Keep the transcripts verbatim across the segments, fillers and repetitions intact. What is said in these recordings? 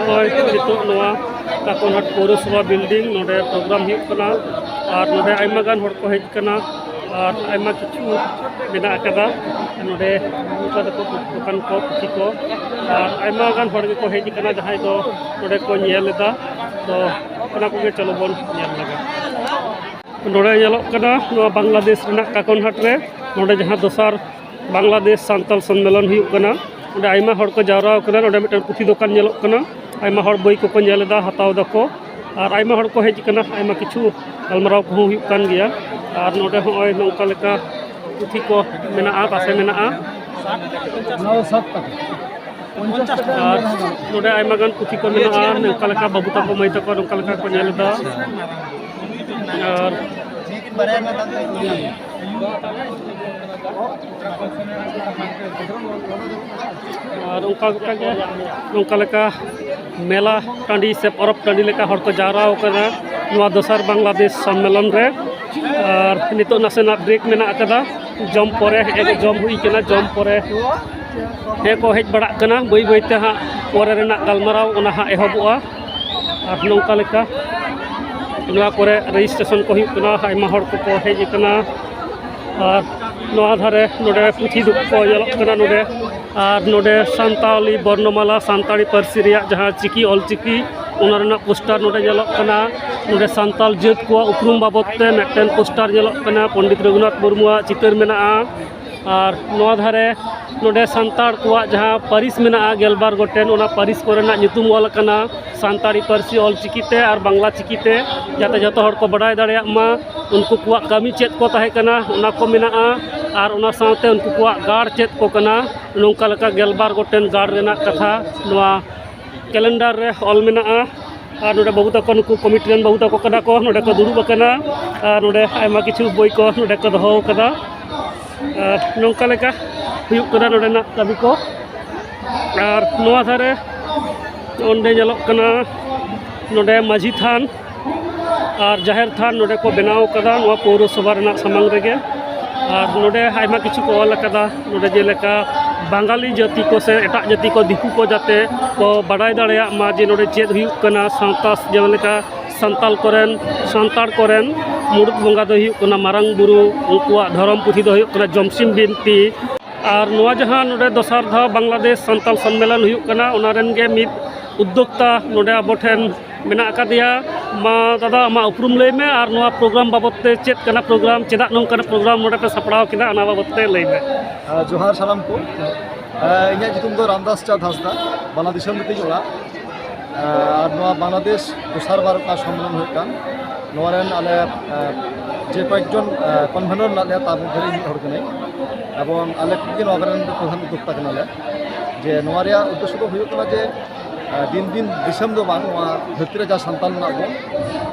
ᱱᱚᱜᱼᱚᱭ ᱱᱤᱛᱚᱜ ᱱᱚᱣᱟ ᱠᱟᱠᱚᱱᱦᱟᱴ ᱯᱳᱣᱨᱚᱥᱚᱵᱷᱟ ᱵᱤᱞᱰᱤᱝ, ᱱᱚᱰᱮ ᱯᱨᱳᱜᱨᱟᱢ ᱦᱩᱭᱩᱜ ᱠᱟᱱᱟ ᱟᱨ ᱱᱚᱰᱮ ᱟᱭᱢᱟ ᱜᱟᱱ ᱦᱚᱲ ᱠᱚ ᱦᱮᱡ ᱟᱠᱟᱱᱟ ᱟᱨ ᱟᱭᱢᱟ ᱠᱤᱪᱷᱩ ᱢᱮᱱᱟᱜ ᱟᱠᱟᱫᱟ᱾ ᱱᱚᱰᱮ ᱚᱱᱠᱟ ᱫᱚᱠᱚ ᱫᱚᱠᱟᱱ ᱠᱚ, ᱯᱩᱛᱷᱤ ᱠᱚ, ᱟᱨ ᱟᱭᱢᱟ ᱜᱟᱱ ᱦᱚᱲ ᱜᱮᱠᱚ ᱦᱮᱡ ᱟᱠᱟᱱᱟ ᱡᱟᱦᱟᱸᱭ ᱫᱚ ᱱᱚᱰᱮ ᱠᱚ ᱧᱮᱞ ᱮᱫᱟ᱾ ᱛᱚ ᱚᱱᱟ ᱠᱚᱜᱮ ᱪᱚᱞᱚ ᱵᱚᱱ ᱧᱮᱞ ᱞᱮᱜᱟ᱾ ᱱᱚᱰᱮ ᱧᱮᱞᱚᱜ ᱠᱟᱱᱟ ᱱᱚᱣᱟ ᱵᱟᱝᱞᱟᱫᱮᱥ ᱨᱮᱱᱟᱜ ᱠᱟᱠᱚᱱᱦᱟᱴ ᱨᱮ ᱱᱚᱰᱮ ᱡᱟᱦᱟᱸ ᱫᱚᱥᱟᱨ ᱵᱟᱝᱞᱟᱫᱮᱥ ᱥᱟᱱᱛᱟᱲ ᱥᱚᱱᱢᱮᱞᱚᱱ ᱦᱩᱭᱩᱜ ᱠᱟᱱᱟ᱾ ᱚᱸᱰᱮ ᱟᱭᱢᱟ ᱦᱚᱲ ᱠᱚ ᱡᱟᱣᱨᱟ ᱟᱠᱟᱱᱟ᱾ ᱱᱚᱰᱮ ᱢᱤᱫᱴᱟᱝ ᱯᱩᱛᱷᱤ ᱫᱚᱠᱟᱱ ᱧᱮᱞᱚᱜ ᱠᱟᱱᱟ, ᱟᱭᱢᱟ ᱦᱚᱲ ᱵᱳᱭ ᱠᱚᱠᱚ ᱧᱮᱞ ᱮᱫᱟ, ᱦᱟᱛᱟᱣ ᱫᱟᱠᱚ, ᱟᱨ ᱟᱭᱢᱟ ᱦᱚᱲ ᱠᱚ ᱦᱮᱡ ᱟᱠᱟᱱᱟ, ᱟᱭᱢᱟ ᱠᱤᱪᱷᱩ ᱜᱟᱞᱢᱟᱨᱟᱣ ᱠᱚᱦᱚᱸ ᱦᱩᱭᱩᱜ ᱠᱟᱱ ᱜᱮᱭᱟ᱾ ᱟᱨ ᱱᱚᱰᱮ ᱦᱚᱸᱜᱼᱚᱭ ᱱᱚᱝᱠᱟ ᱞᱮᱠᱟ ᱯᱩᱛᱷᱤ ᱠᱚ ᱢᱮᱱᱟᱜᱼᱟ, ᱯᱟᱥᱮ ᱢᱮᱱᱟᱜᱼᱟ᱾ ᱱᱚᱣᱟ ᱥᱟᱛ ᱴᱟᱠᱟ, ᱯᱚᱧᱪᱟᱥ ᱴᱟᱠᱟ᱾ ᱟᱨ ᱱᱚᱰᱮ ᱟᱭᱢᱟ ᱜᱟᱱ ᱯᱩᱛᱷᱤ ᱠᱚ ᱢᱮᱱᱟᱜᱼᱟ, ᱱᱚᱝᱠᱟ ᱞᱮᱠᱟ ᱵᱟᱹᱵᱩ ᱛᱟᱠᱚ, ᱢᱟᱹᱭ ᱛᱟᱠᱚ ᱱᱚᱝᱠᱟ ᱞᱮᱠᱟ ᱠᱚ ᱧᱮᱞ ᱮᱫᱟ᱾ ᱟᱨ ᱟᱨ ᱚᱱᱠᱟ ᱞᱮᱠᱟᱜᱮ ᱱᱚᱝᱠᱟ ᱞᱮᱠᱟ ᱢᱮᱞᱟ ᱴᱟᱺᱰᱤ ᱥᱮ ᱯᱚᱨᱚᱵᱽ ᱴᱟᱺᱰᱤ ᱞᱮᱠᱟ ᱦᱚᱲ ᱠᱚ ᱡᱟᱣᱨᱟ ᱟᱠᱟᱱᱟ ᱱᱚᱣᱟ ᱫᱚᱥᱟᱨ ᱵᱟᱝᱞᱟᱫᱮᱥ ᱥᱚᱱᱢᱮᱞᱚᱱ ᱨᱮ᱾ ᱟᱨ ᱱᱤᱛᱚᱜ ᱱᱟᱥᱮᱱᱟᱜ ᱵᱨᱮᱠ ᱢᱮᱱᱟᱜ ᱟᱠᱟᱫᱟ, ᱡᱚᱢ ᱯᱚᱨᱮ, ᱦᱮᱸ ᱜᱮ ᱡᱚᱢ ᱦᱩᱭ ᱠᱟᱱᱟ, ᱡᱚᱢ ᱯᱚᱨᱮ ᱦᱮᱸ ᱠᱚ ᱦᱮᱡ ᱵᱟᱲᱟᱜ ᱠᱟᱱᱟ᱾ ᱵᱟᱹᱭ ᱵᱟᱹᱭᱛᱮ ᱦᱟᱸᱜ ᱯᱚᱨᱮ ᱨᱮᱱᱟᱜ ᱜᱟᱞᱢᱟᱨᱟᱣ ᱚᱱᱟ ᱦᱟᱸᱜ ᱮᱦᱚᱵᱚᱜᱼᱟ᱾ ᱟᱨ ᱱᱚᱝᱠᱟ ᱞᱮᱠᱟ ᱱᱚᱣᱟ ᱠᱚᱨᱮ ᱨᱮᱡᱤᱥᱴᱨᱮᱥᱚᱱ ᱠᱚ ᱦᱩᱭᱩᱜ ᱠᱟᱱᱟ, ᱟᱭᱢᱟ ᱦᱚᱲ ᱠᱚᱠᱚ ᱦᱮᱡ ᱟᱠᱟᱱᱟ᱾ ᱟᱨ ᱱᱚᱣᱟ ᱫᱷᱟᱨᱮ ᱱᱚᱰᱮ ᱯᱩᱛᱷᱤ ᱫᱚᱠᱟᱱ ᱠᱚ ᱧᱮᱞᱚᱜ ᱠᱟᱱᱟ ᱱᱚᱰᱮ᱾ ᱟᱨ ᱱᱚᱰᱮ ᱥᱟᱱᱛᱟᱞᱤ ᱵᱚᱨᱱᱚᱢᱟᱞᱟ, ᱥᱟᱱᱛᱟᱲᱤ ᱯᱟᱹᱨᱥᱤ ᱨᱮᱭᱟᱜ ᱡᱟᱦᱟᱸ ᱪᱤᱠᱤ, ᱚᱞᱪᱤᱠᱤ, ᱚᱱᱟ ᱨᱮᱱᱟᱜ ᱯᱳᱥᱴᱟᱨ ᱱᱚᱰᱮ ᱧᱮᱞᱚᱜ ᱠᱟᱱᱟ᱾ ᱱᱚᱰᱮ ᱥᱟᱱᱛᱟᱞ ᱡᱟᱹᱛ ᱠᱚᱣᱟᱜ ᱩᱯᱨᱩᱢ ᱵᱟᱵᱚᱫ ᱛᱮ ᱢᱤᱫᱴᱮᱱ ᱯᱳᱥᱴᱟᱨ ᱧᱮᱞᱚᱜ ᱠᱟᱱᱟ, ᱯᱚᱱᱰᱤᱛ ᱨᱚᱜᱷᱩᱱᱟᱛᱷ ᱢᱩᱨᱢᱩᱣᱟᱜ ᱪᱤᱛᱟᱹᱨ ᱢᱮᱱᱟᱜᱼᱟ᱾ ᱟᱨ ᱱᱚᱣᱟ ᱫᱷᱟᱨᱮ ᱱᱚᱰᱮ ᱥᱟᱱᱛᱟᱲ ᱠᱚᱣᱟᱜ ᱡᱟᱦᱟᱸ ᱯᱟᱹᱨᱤᱥ ᱢᱮᱱᱟᱜᱼᱟ, ᱜᱮᱞᱵᱟᱨ ᱜᱚᱴᱮᱱ, ᱚᱱᱟ ᱯᱟᱹᱨᱤᱥ ᱠᱚᱨᱮᱱᱟᱜ ᱧᱩᱛᱩᱢ ᱚᱞ ᱟᱠᱟᱱᱟ ᱥᱟᱱᱛᱟᱲᱤ ᱯᱟᱹᱨᱥᱤ ᱚᱞ ᱪᱤᱠᱤ ᱛᱮ ᱟᱨ ᱵᱟᱝᱞᱟ ᱪᱤᱠᱤ ᱛᱮ, ᱡᱟᱛᱮ ᱡᱚᱛᱚ ᱦᱚᱲ ᱠᱚ ᱵᱟᱰᱟᱭ ᱫᱟᱲᱮᱭᱟᱜ ᱢᱟ ᱩᱱᱠᱩ ᱠᱚᱣᱟᱜ ᱠᱟᱹᱢᱤ ᱪᱮᱫ ᱠᱚ ᱛᱟᱦᱮᱸ ᱠᱟᱱᱟ, ᱚᱱᱟ ᱠᱚ ᱢᱮᱱᱟᱜᱼᱟ᱾ ᱟᱨ ᱚᱱᱟ ᱥᱟᱶᱛᱮ ᱩᱱᱠᱩ ᱠᱚᱣᱟᱜ ᱜᱟᱲ ᱪᱮᱫ ᱠᱚ ᱠᱟᱱᱟ, ᱱᱚᱝᱠᱟ ᱞᱮᱠᱟ ᱜᱮᱞᱵᱟᱨ ᱜᱚᱴᱮᱱ ᱜᱟᱲ ᱨᱮᱱᱟᱜ ᱠᱟᱛᱷᱟ ᱱᱚᱣᱟ ᱠᱮᱞᱮᱱᱰᱟᱨ ᱨᱮ ᱚᱞ ᱢᱮᱱᱟᱜᱼᱟ᱾ ᱟᱨ ᱱᱚᱰᱮ ᱵᱟᱹᱵᱩ ᱛᱟᱠᱚ, ᱱᱩᱠᱩ ᱠᱚᱢᱤᱴᱤ ᱨᱮᱱ ᱵᱟᱹᱵᱩ ᱛᱟᱠᱚ ᱠᱟᱱᱟ ᱠᱚ, ᱱᱚᱰᱮ ᱠᱚ ᱫᱩᱲᱩᱵ ᱟᱠᱟᱱᱟ᱾ ᱟᱨ ᱱᱚᱰᱮ ᱟᱭᱢᱟ ᱠᱤᱪᱷᱩ ᱵᱳᱭ ᱠᱚ ᱱᱚᱰᱮ ᱠᱚ ᱫᱚᱦᱚ ᱟᱠᱟᱫᱟ᱾ ᱟᱨ ᱱᱚᱝᱠᱟ ᱞᱮᱠᱟ ᱦᱩᱭᱩᱜ ᱠᱟᱱᱟ ᱱᱚᱰᱮᱱᱟᱜ ᱠᱟᱹᱢᱤ ᱠᱚ᱾ ᱟᱨ ᱱᱚᱣᱟ ᱫᱷᱟᱨᱮ ᱚᱸᱰᱮ ᱧᱮᱞᱚᱜ ᱠᱟᱱᱟ ᱱᱚᱰᱮ ᱢᱟᱹᱡᱷᱤ ᱛᱷᱟᱱ ᱟᱨ ᱡᱟᱦᱮᱨ ᱛᱷᱟᱱ ᱱᱚᱰᱮ ᱠᱚ ᱵᱮᱱᱟᱣ ᱟᱠᱟᱫᱟ ᱱᱚᱣᱟ ᱯᱳᱣᱨᱚᱥᱚᱵᱷᱟ ᱨᱮᱱᱟᱜ ᱥᱟᱢᱟᱝ ᱨᱮᱜᱮ᱾ ᱟᱨ ᱱᱚᱰᱮ ᱟᱭᱢᱟ ᱠᱤᱪᱷᱩ ᱠᱚ ᱚᱞ ᱟᱠᱟᱫᱟ, ᱱᱚᱰᱮ ᱡᱮᱞᱮᱠᱟ ᱵᱟᱝᱜᱟᱞᱤ ᱡᱟᱹᱛᱤ ᱠᱚ ᱥᱮ ᱮᱴᱟᱜ ᱡᱟᱹᱛᱤ ᱠᱚ, ᱫᱤᱠᱩ ᱠᱚ ᱡᱟᱛᱮ ᱠᱚ ᱵᱟᱰᱟᱭ ᱫᱟᱲᱮᱭᱟᱜ ᱢᱟ ᱡᱮ ᱱᱚᱰᱮ ᱪᱮᱫ ᱦᱩᱭᱩᱜ ᱠᱟᱱᱟ᱾ ᱥᱟᱶᱛᱟ, ᱡᱮᱞᱮᱠᱟ ᱥᱟᱱᱛᱟᱲ ᱠᱚᱨᱮᱱ, ᱥᱟᱱᱛᱟᱲ ᱠᱚᱨᱮᱱ ᱢᱩᱲᱩᱫ ᱵᱚᱸᱜᱟ ᱫᱚᱭ ᱦᱩᱭᱩᱜ ᱠᱟᱱᱟ ᱢᱟᱨᱟᱝ ᱵᱩᱨᱩ, ᱩᱱᱠᱩᱣᱟᱜ ᱫᱷᱚᱨᱚᱢ ᱯᱩᱛᱷᱤ ᱫᱚ ᱦᱩᱭᱩᱜ ᱠᱟᱱᱟ ᱡᱚᱢᱥᱤᱢ ᱵᱤᱱᱛᱤ᱾ ᱟᱨ ᱱᱚᱣᱟ ᱡᱟᱦᱟᱸ ᱱᱚᱰᱮ ᱫᱚᱥᱟᱨ ᱫᱷᱟᱣ ᱵᱟᱝᱞᱟᱫᱮᱥ ᱥᱟᱱᱛᱟᱲ ᱥᱚᱱᱢᱮᱞᱚᱱ ᱦᱩᱭᱩᱜ ᱠᱟᱱᱟ, ᱚᱱᱟ ᱨᱮᱱ ᱜᱮ ᱢᱤᱫ ᱩᱫᱽᱫᱳᱠᱛᱟ ᱱᱚᱰᱮ ᱟᱵᱚ ᱴᱷᱮᱱ ᱢᱮᱱᱟᱜ ᱟᱠᱟᱫᱮᱭᱟ᱾ ᱢᱟ ᱫᱟᱫᱟ, ᱟᱢᱟᱜ ᱩᱯᱨᱩᱢ ᱞᱟᱹᱭ ᱢᱮ ᱟᱨ ᱱᱚᱣᱟ ᱯᱨᱳᱜᱨᱟᱢ ᱵᱟᱵᱚᱫ ᱛᱮ ᱪᱮᱫ ᱠᱟᱱᱟ ᱯᱨᱳᱜᱨᱟᱢ, ᱪᱮᱫᱟᱜ ᱱᱚᱝᱠᱟᱱᱟᱜ ᱯᱨᱳᱜᱨᱟᱢ ᱱᱚᱰᱮ ᱯᱮ ᱥᱟᱯᱲᱟᱣ ᱠᱮᱫᱟ, ᱚᱱᱟ ᱵᱟᱵᱚᱫ ᱛᱮ ᱞᱟᱹᱭ ᱢᱮ᱾ ᱟᱨ ᱡᱚᱦᱟᱨ ᱥᱟᱱᱟᱢ ᱠᱚ᱾ ᱟᱨ ᱤᱧᱟᱹᱜ ᱧᱩᱛᱩᱢ ᱫᱚ ᱨᱟᱢᱫᱟᱥ ᱪᱟᱸᱫᱽ ᱦᱟᱸᱥᱫᱟ, ᱵᱟᱝᱞᱟᱫᱮᱥ ᱫᱤᱥᱚᱢ ᱨᱮᱛᱤᱧ ᱚᱲᱟᱜ᱾ ᱟᱨ ᱱᱚᱣᱟ ᱵᱟᱝᱞᱟᱫᱮᱥ ᱫᱚᱥᱟᱨ ᱵᱟᱨ ᱚᱠᱟ ᱥᱚᱢᱢᱮᱞᱚᱱ ᱦᱩᱭᱩᱜ ᱠᱟᱱ, ᱱᱚᱣᱟ ᱨᱮᱱ ᱟᱞᱮ, ᱟᱨ, ᱡᱮ ᱠᱚᱭᱮᱠ ᱡᱚᱱ, ᱟᱨ, ᱠᱚᱱᱵᱷᱮᱱᱚᱨ ᱢᱮᱱᱟᱜ ᱞᱮᱭᱟ, ᱛᱟᱨ ᱢᱚᱫᱽᱫᱷᱮ ᱨᱮ ᱤᱧ ᱢᱤᱫ ᱦᱚᱲ ᱠᱟᱹᱱᱟᱹᱧ᱾ ᱮᱵᱚᱝ ᱟᱞᱮ ᱠᱚᱜᱮ ᱱᱚᱣᱟ ᱠᱚᱨᱮᱱ ᱫᱚ ᱯᱨᱚᱫᱷᱟᱱ ᱩᱫᱽᱫᱳᱠᱛᱟ ᱠᱟᱱᱟᱞᱮ᱾ ᱡᱮ ᱱᱚᱣᱟ ᱨᱮᱭᱟᱜ ᱩᱫᱽᱫᱮᱥᱥᱚ ᱫᱚ ᱦᱩᱭᱩᱜ ᱠᱟᱱᱟ ᱡᱮ, ᱟᱨ, ᱫᱤᱱ ᱫᱤᱱ ᱫᱤᱥᱚᱢ ᱫᱚ ᱵᱟᱝ, ᱱᱚᱣᱟ ᱫᱷᱟᱹᱨᱛᱤ ᱨᱮ ᱡᱟᱦᱟᱸ ᱥᱟᱱᱛᱟᱲ ᱢᱮᱱᱟᱜ ᱵᱚᱱ,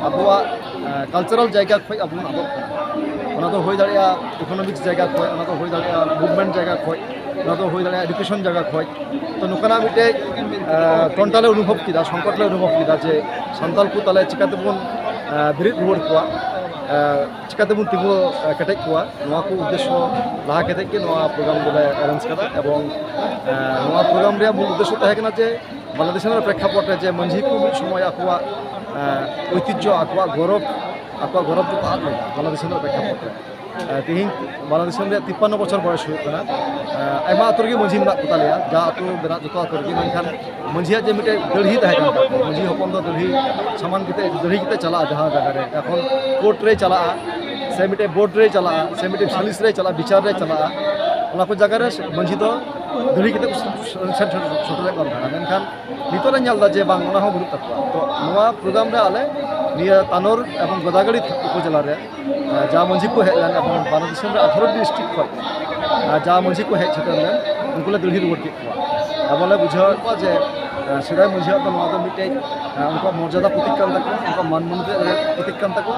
ᱟᱵᱚᱣᱟᱜ, ᱟᱨ, ᱠᱟᱞᱪᱟᱨᱟᱞ ᱡᱟᱭᱜᱟ ᱠᱷᱚᱱ ᱟᱵᱚ ᱵᱚᱱ ᱟᱫᱚᱜ ᱠᱟᱱᱟ᱾ ᱚᱱᱟ ᱫᱚ ᱦᱩᱭ ᱫᱟᱲᱮᱭᱟᱜᱼᱟ ᱤᱠᱳᱱᱚᱢᱤᱠᱥ ᱡᱟᱭᱜᱟ ᱠᱷᱚᱱ, ᱚᱱᱟ ᱫᱚ ᱦᱩᱭ ᱫᱟᱲᱮᱭᱟᱜᱼᱟ ᱢᱩᱵᱷᱢᱮᱱᱴ ᱡᱟᱭᱜᱟ ᱠᱷᱚᱱ, ᱚᱱᱟ ᱫᱚ ᱦᱩᱭ ᱫᱟᱲᱮᱭᱟᱜᱼᱟ ᱮᱰᱩᱠᱮᱥᱚᱱ ᱡᱟᱭᱜᱟ ᱠᱷᱚᱱ᱾ ᱛᱚ ᱱᱚᱝᱠᱟᱱᱟᱜ ᱢᱤᱫᱴᱮᱡ, ᱟᱨ, ᱴᱚᱱᱴᱟ ᱞᱮ ᱚᱱᱩᱵᱷᱚᱵ ᱠᱮᱫᱟ, ᱥᱚᱝᱠᱚᱴ ᱞᱮ ᱚᱱᱩᱵᱷᱚᱵ ᱠᱮᱫᱟ ᱡᱮ ᱥᱟᱱᱛᱟᱲ ᱠᱚ ᱛᱟᱦᱞᱮ ᱪᱤᱠᱟᱹ ᱛᱮᱵᱚᱱ, ᱟᱨ, ᱵᱮᱨᱮᱫ ᱨᱩᱣᱟᱹᱲ ᱠᱚᱣᱟ, ᱟᱨ, ᱪᱤᱠᱟᱹ ᱛᱮᱵᱚᱱ ᱛᱤᱸᱜᱩ, ᱟᱨ, ᱠᱮᱴᱮᱡ ᱠᱚᱣᱟ, ᱱᱚᱣᱟ ᱠᱚ ᱩᱫᱽᱫᱮᱥᱥᱚ ᱞᱟᱦᱟ ᱠᱟᱛᱮᱫ ᱜᱮ ᱱᱚᱣᱟ ᱯᱨᱳᱜᱨᱟᱢ ᱫᱚᱞᱮ ᱮᱨᱮᱧᱡᱽ ᱠᱟᱫᱟ᱾ ᱮᱵᱚᱝ, ᱟᱨ, ᱱᱚᱣᱟ ᱯᱨᱳᱜᱨᱟᱢ ᱨᱮᱭᱟᱜ ᱢᱩᱞ ᱩᱫᱽᱫᱮᱥᱥᱚ ᱛᱟᱦᱮᱸ ᱠᱟᱱᱟ ᱡᱮ ᱵᱟᱝᱞᱟᱫᱮᱥ ᱨᱮᱱᱟᱜ ᱯᱨᱮᱠᱠᱷᱟᱯᱚᱴ ᱨᱮ ᱡᱮ ᱢᱟᱹᱡᱷᱤ ᱠᱚ ᱢᱤᱫ ᱥᱚᱢᱚᱭ ᱟᱠᱚᱣᱟᱜ, ᱟᱨ, ᱳᱭᱛᱤᱡᱽᱡᱷᱚ, ᱟᱠᱚᱣᱟᱜ ᱜᱚᱨᱚᱵᱽ, ᱟᱠᱚᱣᱟᱜ ᱜᱚᱨᱚᱵᱽ ᱫᱚᱠᱚ ᱟᱫ ᱞᱮᱫᱟ ᱵᱟᱝᱞᱟᱫᱮᱥ ᱨᱮᱱᱟᱜ ᱯᱨᱮᱠᱠᱷᱟᱯᱚᱴ ᱨᱮ᱾ ᱟᱨ ᱛᱮᱦᱮᱧ ᱵᱟᱝᱞᱟᱫᱮᱥ ᱨᱮᱭᱟᱜ ᱛᱤᱯᱯᱟᱱᱱᱚ ᱵᱚᱪᱷᱚᱨ ᱵᱚᱭᱚᱥ ᱦᱩᱭᱩᱜ ᱠᱟᱱᱟ᱾ ᱟᱨ ᱟᱭᱢᱟ ᱟᱹᱛᱩ ᱨᱮᱜᱮ ᱢᱟᱹᱡᱷᱤ ᱢᱮᱱᱟᱜ ᱠᱚᱛᱟ ᱞᱮᱭᱟ, ᱡᱟ ᱟᱹᱛᱩ ᱢᱮᱱᱟᱜ ᱡᱚᱛᱚ ᱟᱹᱛᱩ ᱨᱮᱜᱮ, ᱢᱮᱱᱠᱷᱟᱱ ᱢᱟᱹᱡᱷᱤᱭᱟᱜ ᱡᱮ ᱢᱤᱫᱴᱮᱡ ᱫᱟᱹᱲᱦᱤ ᱛᱟᱦᱮᱸ ᱠᱟᱱ ᱛᱟᱠᱚᱣᱟ, ᱢᱟᱹᱡᱷᱤ ᱦᱚᱯᱚᱱ ᱫᱚ ᱫᱟᱹᱲᱦᱤ ᱥᱟᱢᱟᱱ ᱠᱟᱛᱮ ᱫᱟᱹᱲᱦᱤ ᱠᱟᱛᱮ ᱪᱟᱞᱟᱜᱼᱟ ᱡᱟᱦᱟᱸ ᱡᱟᱭᱜᱟ ᱨᱮ, ᱮᱠᱷᱚᱱ ᱠᱳᱨᱴ ᱨᱮᱭ ᱪᱟᱞᱟᱜᱼᱟ ᱥᱮ ᱢᱤᱫᱴᱮᱡ ᱵᱳᱨᱰ ᱨᱮᱭ ᱪᱟᱞᱟᱜᱼᱟ ᱥᱮ ᱢᱤᱫᱴᱮᱡ ᱥᱟᱞᱤᱥ ᱨᱮᱭ ᱪᱟᱞᱟᱜᱼᱟ, ᱵᱤᱪᱟᱨ ᱨᱮᱭ ᱪᱟᱞᱟᱜᱼᱟ, ᱚᱱᱟ ᱠᱚ ᱡᱟᱭᱜᱟ ᱨᱮ ᱢᱟᱹᱡᱷᱤ ᱫᱚ ᱫᱟᱹᱲᱦᱤ ᱠᱟᱛᱮ ᱠᱚ ᱥᱮᱴᱮᱨᱚᱜ ᱠᱟᱱ ᱛᱟᱦᱮᱱᱟ᱾ ᱢᱮᱱᱠᱷᱟᱱ ᱱᱤᱛᱚᱜ ᱞᱮ ᱧᱮᱞ ᱮᱫᱟ ᱡᱮ ᱵᱟᱝ, ᱚᱱᱟ ᱦᱚᱸ ᱵᱟᱹᱱᱩᱜ ᱛᱟᱠᱚᱣᱟ᱾ ᱛᱚ ᱱᱚᱣᱟ ᱯᱨᱳᱜᱨᱟᱢ ᱨᱮ ᱟᱞᱮ ᱱᱤᱭᱟᱹ ᱛᱟᱱᱳᱨ ᱮᱵᱚᱝ ᱜᱳᱫᱟᱜᱟᱲᱤ ᱩᱯᱚᱡᱮᱞᱟ ᱨᱮ, ᱟᱨ, ᱡᱟ ᱢᱟᱹᱡᱷᱤ ᱠᱚ ᱦᱮᱡ ᱞᱮᱱ ᱮᱵᱚᱝ ᱵᱷᱟᱨᱚᱛ ᱫᱤᱥᱚᱢ ᱨᱮ ᱟᱴᱷᱟᱨᱚ ᱰᱤᱥᱴᱨᱤᱠᱴ ᱠᱷᱚᱱ, ᱟᱨ, ᱡᱟ ᱢᱟᱹᱡᱷᱤ ᱠᱚ ᱦᱮᱡ ᱥᱮᱴᱮᱨ ᱞᱮᱱ, ᱩᱱᱠᱩ ᱞᱮ ᱫᱟᱹᱲᱦᱤ ᱨᱩᱣᱟᱹᱲ ᱠᱮᱫ ᱠᱚᱣᱟ᱾ ᱟᱵᱚ ᱞᱮ ᱵᱩᱡᱷᱟᱹᱣᱮᱫ ᱠᱚᱣᱟ ᱡᱮ, ᱟᱨ, ᱥᱮᱫᱟᱭ ᱢᱟᱹᱡᱷᱤᱭᱟᱜ ᱫᱚ ᱱᱚᱣᱟ ᱫᱚ ᱢᱤᱫᱴᱮᱡ, ᱟᱨ, ᱩᱱᱠᱩᱣᱟᱜ ᱢᱚᱨᱡᱟᱫᱟ ᱯᱨᱚᱛᱤᱠ ᱠᱟᱱ ᱛᱟᱠᱚᱣᱟ, ᱩᱱᱠᱩᱣᱟᱜ ᱢᱟᱱ ᱢᱚᱨᱡᱟᱫᱟ ᱯᱨᱚᱛᱤᱠ ᱠᱟᱱ ᱛᱟᱠᱚᱣᱟ᱾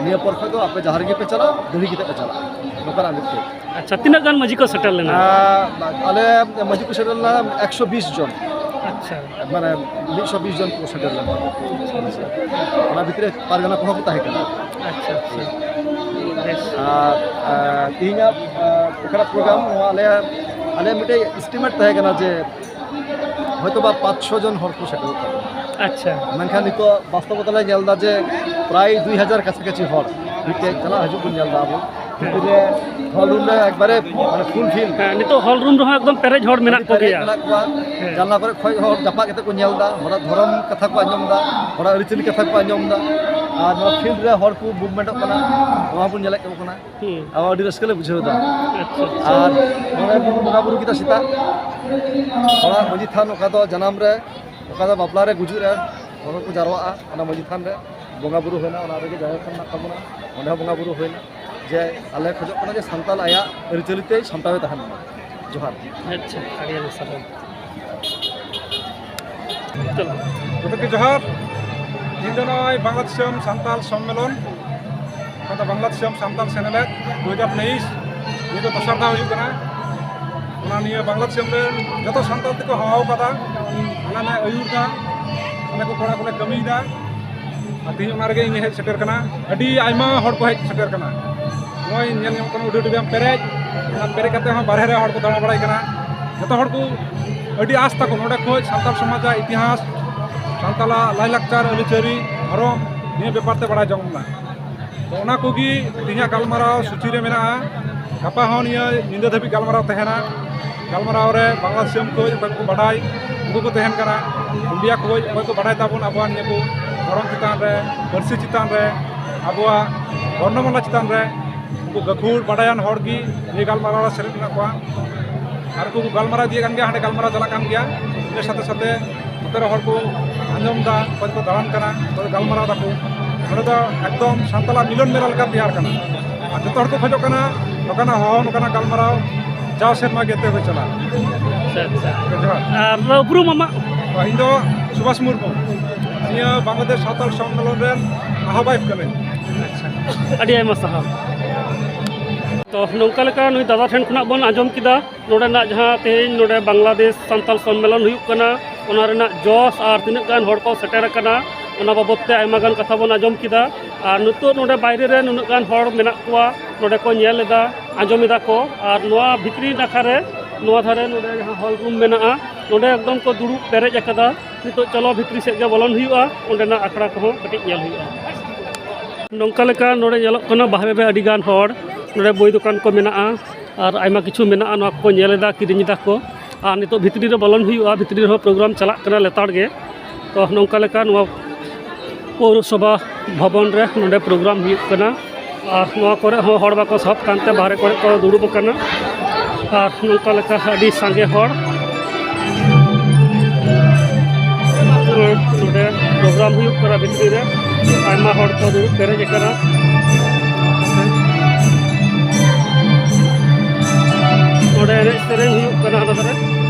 ᱱᱤᱭᱟᱹ ᱯᱚᱨ ᱠᱷᱚᱱ ᱫᱚ ᱟᱯᱮ ᱡᱟᱦᱟᱸ ᱨᱮᱜᱮ ᱯᱮ ᱪᱟᱞᱟᱜ, ᱫᱟᱹᱲᱦᱤ ᱠᱟᱛᱮ ᱯᱮ ᱪᱟᱞᱟᱜᱼᱟ, ᱱᱚᱝᱠᱟᱱᱟᱜ ᱢᱤᱫᱴᱮᱡ᱾ ᱟᱪᱪᱷᱟ, ᱛᱤᱱᱟᱹᱜ ᱜᱟᱱ ᱢᱟᱹᱡᱷᱤ ᱠᱚ ᱥᱮᱴᱮᱨ ᱞᱮᱱᱟ? ᱟᱨ ᱟᱞᱮ ᱢᱟᱹᱡᱷᱤ ᱠᱚ ᱥᱮᱴᱮᱨ ᱞᱮᱱᱟ ᱮᱠᱥᱚ ᱵᱤᱥ ᱡᱚᱱ᱾ ᱟᱪᱪᱷᱟ᱾ ᱢᱟᱱᱮ ᱢᱤᱫ ᱥᱚ ᱵᱤᱥ ᱡᱚᱱ ᱠᱚ ᱥᱮᱴᱮᱨ ᱞᱮᱱᱟ᱾ ᱚᱱᱟ ᱵᱷᱤᱛᱨᱤ ᱨᱮ ᱯᱟᱨᱜᱟᱱᱟ ᱠᱚᱦᱚᱸ ᱠᱚ ᱛᱟᱦᱮᱸ ᱠᱟᱱᱟ᱾ ᱟᱪᱪᱷᱟ, ᱟᱪᱪᱷᱟ᱾ ᱵᱮᱥ᱾ ᱟᱨ, ᱟᱨ ᱛᱮᱦᱮᱧᱟᱜ, ᱟᱨ, ᱚᱠᱟᱴᱟᱜ ᱯᱨᱳᱜᱨᱟᱢ, ᱱᱚᱣᱟ ᱟᱞᱮᱭᱟᱜ ᱟᱞᱮ ᱢᱤᱫᱴᱮᱡ ᱮᱥᱴᱤᱢᱮᱴ ᱛᱟᱦᱮᱸ ᱠᱟᱱᱟ ᱡᱮ ᱦᱚᱭᱛᱳ ᱵᱟ ᱯᱟᱸᱪᱥᱚ ᱡᱚᱱ ᱦᱚᱲ ᱠᱚ ᱥᱮᱴᱮᱨᱚᱜ ᱠᱟᱱᱟ᱾ ᱟᱪᱪᱷᱟ᱾ ᱢᱮᱱᱠᱷᱟᱱ ᱱᱤᱛᱚᱜ ᱵᱟᱥᱛᱚᱵᱚᱛᱟ ᱞᱮ ᱧᱮᱞ ᱮᱫᱟ ᱡᱮ ᱯᱨᱟᱭ ᱫᱩᱭ ᱦᱟᱡᱟᱨ ᱠᱟᱪᱷᱟ ᱠᱟᱪᱷᱤ ᱦᱚᱲ ᱢᱤᱫᱴᱮᱡ ᱪᱟᱞᱟᱜ ᱦᱤᱡᱩᱜ ᱵᱚᱱ ᱧᱮᱞ ᱮᱫᱟ ᱟᱵᱚ᱾ ᱵᱷᱤᱛᱤᱨ ᱨᱮ ᱦᱚᱞ ᱨᱩᱢ ᱨᱮ ᱮᱠᱵᱟᱨᱮ ᱢᱟᱱᱮ ᱯᱷᱩᱞ ᱯᱷᱤᱞ᱾ ᱦᱮᱸ, ᱱᱤᱛᱚᱜ ᱦᱚᱞ ᱨᱩᱢ ᱨᱮᱦᱚᱸ ᱮᱠᱫᱚᱢ ᱯᱮᱨᱮᱡ ᱦᱚᱲ ᱢᱮᱱᱟᱜ ᱟᱹᱰᱤ ᱯᱮᱨᱮᱡ ᱠᱚᱜᱮᱭᱟ᱾ ᱢᱮᱱᱟᱜ ᱠᱚᱣᱟ᱾ ᱦᱮᱸ᱾ ᱡᱟᱱᱞᱟ ᱠᱚᱨᱮ ᱠᱷᱚᱡ ᱦᱚᱲ ᱡᱟᱯᱟᱜ ᱠᱟᱛᱮ ᱠᱚ ᱧᱮᱞ ᱮᱫᱟ, ᱦᱚᱲᱟᱜ ᱫᱷᱚᱨᱚᱢ ᱠᱟᱛᱷᱟ ᱠᱚ ᱟᱸᱡᱚᱢ ᱮᱫᱟ, ᱦᱚᱲᱟᱜ ᱟᱹᱨᱤᱪᱟᱹᱞᱤ ᱠᱟᱛᱷᱟ ᱠᱚ ᱟᱸᱡᱚᱢ ᱮᱫᱟ, ᱟᱨ ᱱᱚᱣᱟ ᱯᱷᱤᱞᱰ ᱨᱮ ᱦᱚᱲ ᱠᱚ ᱢᱩᱵᱷᱢᱮᱱᱴᱚᱜ ᱠᱟᱱᱟ, ᱱᱚᱣᱟ ᱵᱚᱱ ᱧᱮᱞᱮᱫ ᱠᱚ ᱠᱟᱱᱟ᱾ ᱦᱩᱸ᱾ ᱟᱵᱚ ᱟᱹᱰᱤ ᱨᱟᱹᱥᱠᱟᱹ ᱞᱮ ᱵᱩᱡᱷᱟᱹᱣ ᱮᱫᱟ᱾ ᱟᱪᱪᱷᱟ, ᱟᱪᱪᱷᱟ᱾ ᱟᱨ ᱱᱚᱰᱮ ᱵᱚᱱ ᱵᱚᱸᱜᱟ ᱵᱩᱨᱩ ᱠᱮᱫᱟ ᱥᱮᱛᱟᱜ᱾ ᱦᱚᱲᱟᱜ ᱢᱟᱹᱡᱷᱤ ᱛᱷᱟᱱ ᱚᱠᱟ ᱫᱚ ᱡᱟᱱᱟᱢ ᱨᱮ, ᱚᱠᱟ ᱫᱚ ᱵᱟᱯᱞᱟ ᱨᱮ, ᱜᱩᱡᱩᱜ ᱨᱮ ᱦᱚᱲ ᱠᱚ ᱡᱟᱨᱣᱟᱜᱼᱟ, ᱚᱱᱟ ᱢᱟᱹᱡᱷᱤ ᱛᱷᱟᱱ ᱨᱮ ᱵᱚᱸᱜᱟ ᱵᱩᱨᱩ ᱦᱩᱭᱱᱟ, ᱚᱱᱟ ᱨᱮᱜᱮ ᱡᱟᱦᱮᱨ ᱛᱷᱟᱱ ᱢᱮᱱᱟᱜ ᱛᱟᱵᱚᱱᱟ, ᱚᱸᱰᱮ ᱦᱚᱸ ᱵᱚᱸᱜᱟ ᱵᱩᱨᱩ ᱦᱩᱭᱱᱟ᱾ ᱡᱮ ᱟᱞᱮ ᱠᱷᱚᱡᱚᱜ ᱠᱟᱱᱟ ᱡᱮ ᱥᱟᱱᱛᱟᱞ ᱟᱭᱟᱜ ᱟᱹᱨᱤᱪᱟᱹᱞᱤ ᱛᱮᱭ ᱥᱟᱢᱴᱟᱣᱮ ᱛᱟᱦᱮᱱ ᱢᱟ᱾ ᱡᱚᱦᱟᱨ᱾ ᱟᱪᱪᱷᱟ, ᱟᱹᱰᱤ ᱟᱹᱰᱤ ᱥᱟᱨᱦᱟᱣ᱾ ᱪᱚᱞᱚ᱾ ᱡᱚᱛᱚ ᱠᱚᱜᱮ ᱡᱚᱦᱟᱨ᱾ ᱤᱧ ᱫᱚ ᱱᱚᱜᱼᱚᱭ ᱵᱟᱝᱞᱟ ᱫᱤᱥᱚᱢ ᱥᱟᱱᱛᱟᱞ ᱥᱚᱢᱢᱮᱞᱚᱱ, ᱚᱠᱟ ᱫᱚ ᱵᱟᱝᱞᱟ ᱫᱤᱥᱚᱢ ᱥᱟᱱᱛᱟᱞ ᱥᱮᱱᱮᱞᱮᱫ ᱫᱩ ᱦᱟᱡᱟᱨ ᱛᱮᱭᱤᱥ, ᱱᱤᱭᱟᱹ ᱫᱚ ᱫᱚᱥᱟᱨ ᱫᱷᱟᱣ ᱦᱩᱭᱩᱜ ᱠᱟᱱᱟ᱾ ᱚᱱᱟ ᱱᱤᱭᱟᱹ ᱵᱟᱝᱞᱟ ᱫᱤᱥᱚᱢ ᱨᱮ ᱡᱚᱛᱚ ᱥᱟᱱᱛᱟᱞ ᱛᱮᱠᱚ ᱦᱚᱦᱚ ᱠᱟᱫᱟ, ᱟᱞᱮ ᱞᱮ ᱟᱹᱭᱩᱨ ᱫᱟ, ᱟᱞᱮ ᱠᱚ ᱠᱚᱲᱟ ᱠᱚᱞᱮ ᱠᱟᱹᱢᱤᱭᱮᱫᱟ᱾ ᱟᱨ ᱛᱮᱦᱮᱧ ᱚᱱᱟ ᱨᱮᱜᱮ ᱤᱧ ᱦᱮᱡ ᱥᱮᱴᱮᱨ ᱠᱟᱱᱟ᱾ ᱟᱹᱰᱤ ᱟᱭᱢᱟ ᱦᱚᱲ ᱠᱚ ᱦᱮᱡ ᱥᱮᱴᱮᱨ ᱠᱟᱱᱟ᱾ ᱱᱚᱜᱼᱚᱭ ᱧᱮᱞ ᱧᱟᱢᱚᱜ ᱠᱟᱱᱟ ᱚᱰᱤᱴᱳᱨᱤᱭᱟᱢ ᱯᱮᱨᱮᱡ, ᱚᱱᱟ ᱯᱮᱨᱮᱡ ᱠᱟᱛᱮ ᱦᱚᱸ ᱵᱟᱨᱦᱮ ᱨᱮ ᱦᱚᱲ ᱠᱚ ᱫᱟᱬᱟ ᱵᱟᱲᱟᱭ ᱠᱟᱱᱟ᱾ ᱡᱚᱛᱚ ᱦᱚᱲ ᱠᱚ ᱟᱹᱰᱤ ᱟᱸᱥ ᱛᱟᱠᱚ ᱱᱚᱰᱮ ᱠᱷᱚᱡ ᱥᱟᱱᱛᱟᱲ ᱥᱚᱢᱟᱡᱽ ᱨᱮᱭᱟᱜ ᱤᱛᱤᱦᱟᱥ, ᱥᱟᱱᱛᱟᱲᱟᱜ ᱞᱟᱭᱼᱞᱟᱠᱪᱟᱨ, ᱟᱹᱨᱤᱪᱟᱹᱞᱤ, ᱫᱷᱚᱨᱚᱢ ᱱᱤᱭᱟᱹ ᱵᱮᱯᱟᱨ ᱛᱮ ᱵᱟᱲᱟᱭ ᱡᱚᱝ ᱨᱮᱱᱟᱜ᱾ ᱛᱚ ᱚᱱᱟ ᱠᱚᱜᱮ ᱛᱮᱦᱮᱧᱟᱜ ᱜᱟᱞᱢᱟᱨᱟᱣ ᱥᱩᱪᱤ ᱨᱮ ᱢᱮᱱᱟᱜᱼᱟ᱾ ᱜᱟᱯᱟ ᱦᱚᱸ ᱱᱤᱭᱟᱹ ᱧᱤᱫᱟᱹ ᱫᱷᱟᱹᱵᱤᱡ ᱜᱟᱞᱢᱟᱨᱟᱣ ᱛᱟᱦᱮᱱᱟ᱾ ᱜᱟᱞᱢᱟᱨᱟᱣ ᱨᱮ ᱵᱟᱝᱞᱟ ᱫᱤᱥᱚᱢ ᱠᱷᱚᱱ ᱚᱠᱚᱭ ᱠᱚ ᱵᱟᱰᱟᱭ, ᱩᱱᱠᱩ ᱠᱚ ᱛᱟᱦᱮᱱ ᱠᱟᱱᱟ᱾ ᱤᱱᱰᱤᱭᱟ ᱠᱷᱚᱱ ᱚᱠᱚᱭ ᱠᱚ ᱵᱟᱰᱟᱭ ᱛᱟᱵᱚᱱ ᱟᱵᱚᱣᱟᱜ ᱱᱤᱭᱟᱹ ᱠᱚ ᱫᱷᱚᱨᱚᱢ ᱪᱮᱛᱟᱱ ᱨᱮ, ᱯᱟᱹᱨᱥᱤ ᱪᱮᱛᱟᱱ ᱨᱮ, ᱟᱵᱚᱣᱟᱜ ᱵᱚᱨᱱᱚᱢᱟᱞᱟ ᱪᱮᱛᱟᱱ ᱨᱮ, ᱩᱱᱠᱩ ᱜᱟᱹᱠᱷᱩᱲ ᱵᱟᱰᱟᱭᱟᱱ ᱦᱚᱲ ᱜᱮ ᱱᱤᱭᱟᱹ ᱜᱟᱞᱢᱟᱨᱟᱣ ᱨᱮ ᱥᱮᱞᱮᱫ ᱢᱮᱱᱟᱜ ᱠᱚᱣᱟ᱾ ᱟᱨ ᱩᱱᱠᱩ ᱠᱚ ᱜᱟᱞᱢᱟᱨᱟᱣ ᱤᱫᱤᱭᱮᱫ ᱠᱟᱱ ᱜᱮᱭᱟ, ᱦᱟᱸᱰᱮ ᱜᱟᱞᱢᱟᱨᱟᱣ ᱪᱟᱞᱟᱜ ᱠᱟᱱ ᱜᱮᱭᱟ᱾ ᱤᱱᱟᱹ ᱥᱟᱛᱷᱮ ᱥᱟᱛᱷᱮ ᱱᱚᱛᱮ ᱨᱮ ᱦᱚᱲ ᱠᱚ ᱟᱸᱡᱚᱢ ᱮᱫᱟ, ᱚᱠᱚᱭ ᱠᱚ ᱫᱟᱬᱟᱱ ᱠᱟᱱᱟ, ᱚᱠᱚᱭ ᱠᱚ ᱜᱟᱞᱢᱟᱨᱟᱣ ᱫᱟᱠᱚ᱾ ᱱᱚᱰᱮ ᱫᱚ ᱮᱠᱫᱚᱢ ᱥᱟᱱᱛᱟᱲᱟᱜ ᱢᱤᱞᱚᱱ ᱢᱮᱞᱟ ᱞᱮᱠᱟ ᱛᱮᱭᱟᱨ ᱠᱟᱱᱟ᱾ ᱟᱨ ᱡᱚᱛᱚ ᱦᱚᱲ ᱠᱚ ᱠᱷᱚᱡᱚᱜ ᱠᱟᱱᱟ ᱱᱚᱝᱠᱟᱱᱟᱜ ᱦᱚᱦᱚ, ᱱᱚᱝᱠᱟᱱᱟᱜ ᱜᱟᱞᱢᱟᱨᱟᱣ ᱡᱟᱣ ᱥᱮᱨᱢᱟ ᱜᱮ ᱮᱛᱮ ᱦᱩᱭ ᱪᱟᱞᱟᱜᱼᱟ᱾ ᱟᱪᱪᱷᱟ, ᱟᱪᱪᱷᱟ᱾ ᱡᱚᱦᱟᱨ᱾ ᱟᱨ ᱩᱯᱨᱩᱢ ᱟᱢᱟᱜ? ᱤᱧ ᱫᱚ ᱥᱩᱵᱷᱟᱥ ᱢᱩᱨᱢᱩ, ᱱᱤᱭᱟᱹ ᱵᱟᱝᱞᱟᱫᱮᱥ ᱥᱟᱶᱛᱟᱞ ᱥᱚᱢᱢᱮᱞᱚᱱ ᱨᱮᱱ ᱟᱦᱵᱟᱭᱚᱠ ᱠᱟᱹᱱᱟᱹᱧ᱾ ᱟᱪᱪᱷᱟ, ᱟᱹᱰᱤ ᱟᱭᱢᱟ ᱥᱟᱨᱦᱟᱣ᱾ ᱛᱚ, ᱱᱚᱝᱠᱟ ᱞᱮᱠᱟ ᱱᱩᱭ ᱫᱟᱫᱟ ᱴᱷᱮᱱ ᱠᱷᱚᱱᱟᱜ ᱵᱚᱱ ᱟᱸᱡᱚᱢ ᱠᱮᱫᱟ ᱱᱚᱰᱮᱱᱟᱜ ᱡᱟᱦᱟᱸ ᱛᱮᱦᱮᱧ ᱱᱚᱰᱮ ᱵᱟᱝᱞᱟᱫᱮᱥ ᱥᱟᱱᱛᱟᱞ ᱥᱚᱢᱢᱮᱞᱚᱱ ᱦᱩᱭᱩᱜ ᱠᱟᱱᱟ, ᱚᱱᱟ ᱨᱮᱱᱟᱜ ᱡᱚᱥ ᱟᱨ ᱛᱤᱱᱟᱹᱜ ᱜᱟᱱ ᱦᱚᱲ ᱠᱚ ᱥᱮᱴᱮᱨ ᱟᱠᱟᱱᱟ, ᱚᱱᱟ ᱵᱟᱵᱚᱫ ᱛᱮ ᱟᱭᱢᱟ ᱜᱟᱱ ᱠᱟᱛᱷᱟ ᱵᱚᱱ ᱟᱸᱡᱚᱢ ᱠᱮᱫᱟ᱾ ᱟᱨ ᱱᱤᱛᱚᱜ ᱱᱚᱰᱮ ᱵᱟᱭᱨᱮ ᱨᱮ ᱱᱩᱱᱟᱹᱜ ᱜᱟᱱ ᱦᱚᱲ ᱢᱮᱱᱟᱜ ᱠᱚᱣᱟ, ᱱᱚᱰᱮ ᱠᱚ ᱧᱮᱞ ᱮᱫᱟ, ᱟᱸᱡᱚᱢ ᱮᱫᱟ ᱠᱚ, ᱟᱨ ᱱᱚᱣᱟ ᱵᱷᱤᱛᱨᱤ ᱱᱟᱠᱷᱟ ᱨᱮ ᱱᱚᱣᱟ ᱫᱷᱟᱨᱮ ᱱᱚᱰᱮ ᱡᱟᱦᱟᱸ ᱦᱚᱞ ᱨᱩᱢ ᱢᱮᱱᱟᱜᱼᱟ, ᱱᱚᱰᱮ ᱮᱠᱫᱚᱢ ᱠᱚ ᱫᱩᱲᱩᱵ ᱯᱮᱨᱮᱡ ᱟᱠᱟᱫᱟ᱾ ᱱᱤᱛᱚᱜ ᱪᱚᱞᱚ ᱵᱷᱤᱛᱨᱤ ᱥᱮᱫ ᱜᱮ ᱵᱚᱞᱚᱱ ᱦᱩᱭᱩᱜᱼᱟ, ᱚᱸᱰᱮᱱᱟᱜ ᱟᱠᱷᱲᱟ ᱠᱚᱦᱚᱸ ᱠᱟᱹᱴᱤᱡ ᱧᱮᱞ ᱦᱩᱭᱩᱜᱼᱟ᱾ ᱱᱚᱝᱠᱟ ᱞᱮᱠᱟ ᱱᱚᱰᱮ ᱧᱮᱞᱚᱜ ᱠᱟᱱᱟ ᱵᱟᱦᱨᱮ ᱨᱮ ᱟᱹᱰᱤ ᱜᱟᱱ ᱦᱚᱲ, ᱱᱚᱰᱮ ᱵᱳᱭ ᱫᱚᱠᱟᱱ ᱠᱚ ᱢᱮᱱᱟᱜᱼᱟ ᱟᱨ ᱟᱭᱢᱟ ᱠᱤᱪᱷᱩ ᱢᱮᱱᱟᱜᱼᱟ, ᱱᱚᱣᱟ ᱠᱚᱠᱚ ᱧᱮᱞ ᱮᱫᱟ, ᱠᱤᱨᱤᱧ ᱮᱫᱟ ᱠᱚ᱾ ᱟᱨ ᱱᱤᱛᱚᱜ ᱵᱷᱤᱛᱨᱤ ᱨᱮ ᱵᱚᱞᱚᱱ ᱦᱩᱭᱩᱜᱼᱟ, ᱵᱷᱤᱛᱨᱤ ᱨᱮᱦᱚᱸ ᱯᱨᱳᱜᱨᱟᱢ ᱪᱟᱞᱟᱜ ᱠᱟᱱᱟ ᱞᱮᱛᱟᱲ ᱜᱮ᱾ ᱛᱚ ᱱᱚᱝᱠᱟ ᱞᱮᱠᱟ ᱱᱚᱣᱟ ᱯᱳᱣᱨᱚᱥᱚᱵᱷᱟ ᱵᱷᱚᱵᱚᱱ ᱨᱮ ᱱᱚᱰᱮ ᱯᱨᱳᱜᱨᱟᱢ ᱦᱩᱭᱩᱜ ᱠᱟᱱᱟ᱾ ᱟᱨ ᱱᱚᱣᱟ ᱠᱚᱨᱮ ᱦᱚᱸ ᱦᱚᱲ ᱵᱟᱠᱚ ᱥᱟᱦᱚᱵ ᱠᱟᱱᱛᱮ ᱵᱟᱦᱨᱮ ᱠᱚᱨᱮ ᱠᱚ ᱫᱩᱲᱩᱵ ᱟᱠᱟᱱᱟ᱾ ᱟᱨ ᱱᱚᱝᱠᱟ ᱞᱮᱠᱟ ᱟᱹᱰᱤ ᱥᱟᱸᱜᱮ ᱦᱚᱲ ᱱᱚᱰᱮ ᱯᱨᱳᱜᱨᱟᱢ ᱦᱩᱭᱩᱜ ᱠᱟᱱᱟ ᱵᱷᱤᱛᱨᱤ ᱨᱮ᱾ ᱟᱭᱢᱟ ᱦᱚᱲ ᱠᱚ ᱫᱩᱲᱩᱵ ᱯᱮᱨᱮᱡ ᱟᱠᱟᱱᱟ᱾ ᱱᱚᱰᱮ ᱮᱱᱮᱡ ᱥᱮᱨᱮᱧ ᱦᱩᱭᱩᱜ ᱠᱟᱱᱟ ᱦᱟᱱᱟ ᱫᱷᱟᱨᱮ᱾